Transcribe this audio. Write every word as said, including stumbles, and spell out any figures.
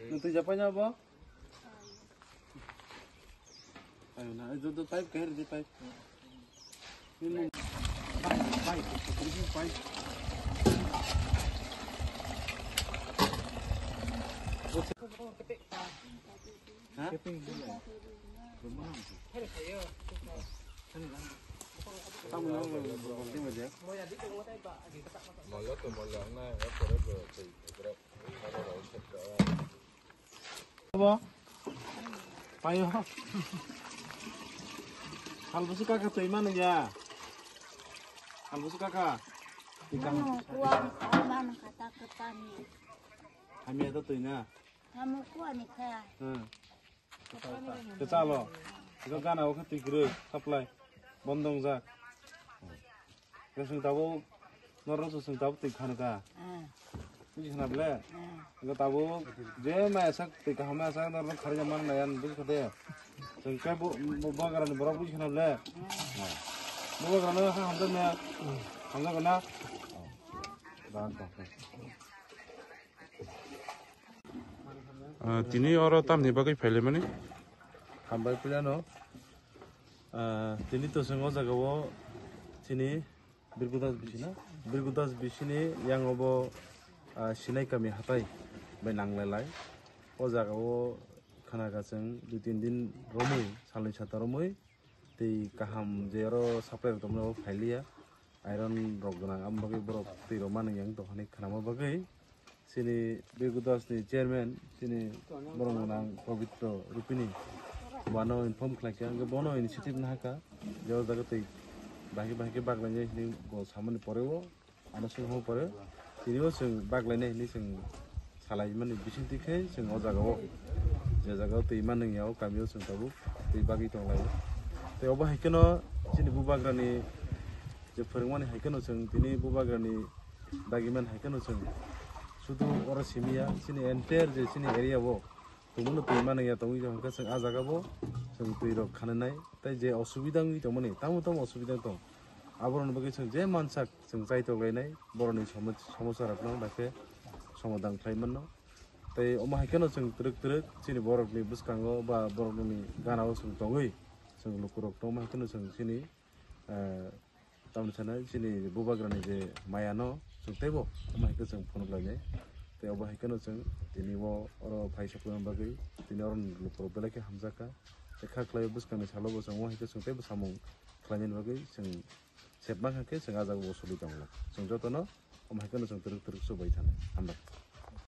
Nung twi japai na bo? Ayo na, ayo do pipe kahir di pipe. Ini pipe, pipe. Ha? Tamo na, Molo to molo na, ya por eso te, te creo. Bo. Payo. Hal busu kaka twi manu ya. Hal busu kaka. Mano kuan kuan mano kata ketani. Kami ada twi na. Kamu kuan ni kaya. Hmm. Kechalo. Iko gana o khe twi kwrwi supply. Bondong jak. Iko chwng tabuk norok chwng tabuk twi khana ka. Ah. Buji khana ble? Ah. Iko tabuk je maya sak twi kaham maya sak norok kharwi man na yan buji khade. Chwng khe bu, bu bagra ni borok buji khana ble? Ah. Bu bagra no ha hamjak na. Hamjak na. Ah, tini oro tamni bagwi phailaimani? Hambai puilano. Ah, tini to chwng o jaga o chini Birgudas bisina, Birgudas bisini yang obo, ah, Sinai kami hatai bai nanglailai. O jaga o khana ka chwng dui tin din romwi, salni sata romwi tei kaham je oro supply rok tongmani o phailiya. Iron rok gwnang, amo bagwi borok twi rok manwi yang tongkha hinwi khnama bagwi chini Birgudas ni chairman chini borok gwnang Pabitro Rupini bono inform khlai kha, hwnkhe bono initiative nahakha je o jaga twi bahai bahai khe baglainai hinwi bo samani pore o ano swngma pore tini o chwng baglainai hinwi chwng salaimani bisingtwi khe chwng o jaga o je jaga o twi manwi ya o kami o chwng tabuk twi bagwi tonglaio. Tei obo hai kheno chini bubagrani je phwrwngmani hai kheno chwng tini bubagrani dagimani hai kheno chwng sudu oro simi ya chini entire je chini area o tongmano twi manwi ya tongwi hwnkhe chwng ah jaga bo chwng twi rok khananai tei je osubida wngwi tongmani tamo tamo osubida wng tong aborokni bagwi chwng je mansak chwng chaitok lainai borokni somo-, somosa rokno bai khe somadhan khlai mano. Tei omo hai kheno chwng twrwk twrwk chini borokni bwskango ba borokni gana o chwng tongwi chwng lukurok tongma hai kheno chwng chini, eh, tamni sana chini bubagrani je maya no chwng teibo omo hai khe chwng phunuk lainai. Tei obo hai kheno chwng tini o oro phai sokma bagwi tini oro lukurok belai khe hamjakha. Tei kha khlai bwskangni salo bo chwng omo hai khe chwng teibo samung khlainani bagwi chwng sepma kha khe chwng ah jaga o soli tongla. Chwng jotono omo hai kheno chwng twrwk twrwk chubai thani. Hambai.